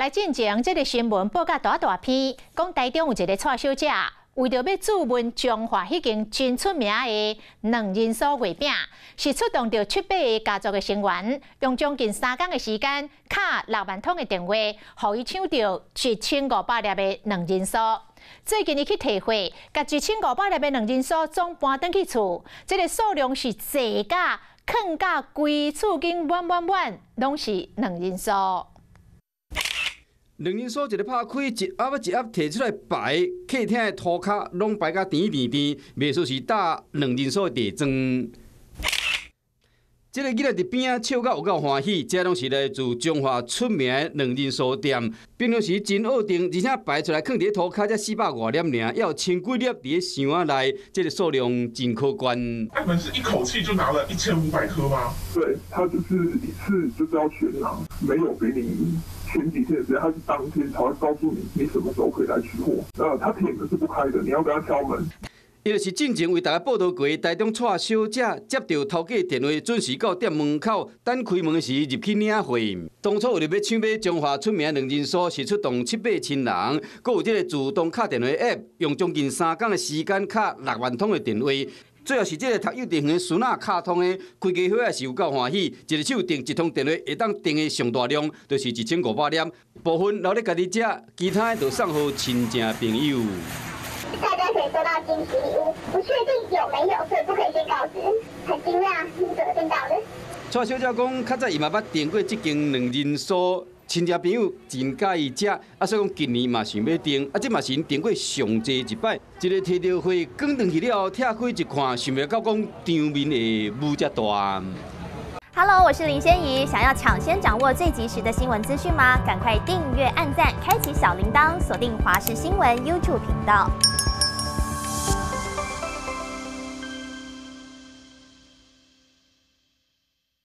來進前這个新聞報甲大大篇，講台中有一个蔡小姐，為著欲注文彰化彼間真出名的卵仁酥月餅，是出動著七八个家族的成員，用將近3工的時間，敲6萬通的電話，予伊搶著1500粒的卵仁酥。最近伊去提貨，共1500粒的卵仁酥總搬轉去厝，這个數量是濟甲，囥甲規厝間滿滿滿，攏是卵仁酥。卵仁酥一个拍開，一盒一盒提出來擺，客廳的塗跤攏擺甲甜甜甜，袂輸是搭卵仁酥的地磚。這个囡仔佇邊仔笑甲有夠歡喜，這攏是來自彰化出名的卵仁酥店。平常時真僫定，而且擺出來囥佇塗跤才400外粒爾，猶有千幾粒佇咧箱仔內，這个數量真可觀。你們是一口氣就拿了1500顆嗎？對，他就是一次就是要全拿，沒有給你前幾天的時間，他是當天才會告訴你你什麼時候可以來取貨。那他鐵門是不開的，你要跟他敲門。伊就是進前為大家報道過，台中蔡小姐接著頭家電話，準時到店門口等開門時入去領貨。當初為著欲搶買彰化出名卵仁酥，是出動七八千人，閣有這个自動敲電話 App，用將近3工的時間敲6萬通的電話。最後是這个讀幼稚園的孫仔敲通的，規家伙仔是有夠歡喜，一个手訂一通電話會當訂的上大量，就是1500粒，部分留咧家己食，其他的就送予親戚朋友。大家可以收到驚喜禮物，不確定有沒有，所以不可以先告知。很驚訝，你怎麼訂到的？蔡小姐講，較早伊嘛捌訂過這間卵仁酥，親戚朋友真佮意食，啊，所以講今年嘛想欲訂，啊，這嘛是𪜶訂過上濟一擺。這个提著貨轉轉去了後，拆開一看，想袂到講場面會霧遮大。 Hello，我是林仙怡，想要搶先掌握最及時的新聞資訊嗎？趕快訂閱、按讚、開啟小鈴鐺，鎖定華視新聞 YouTube 頻道。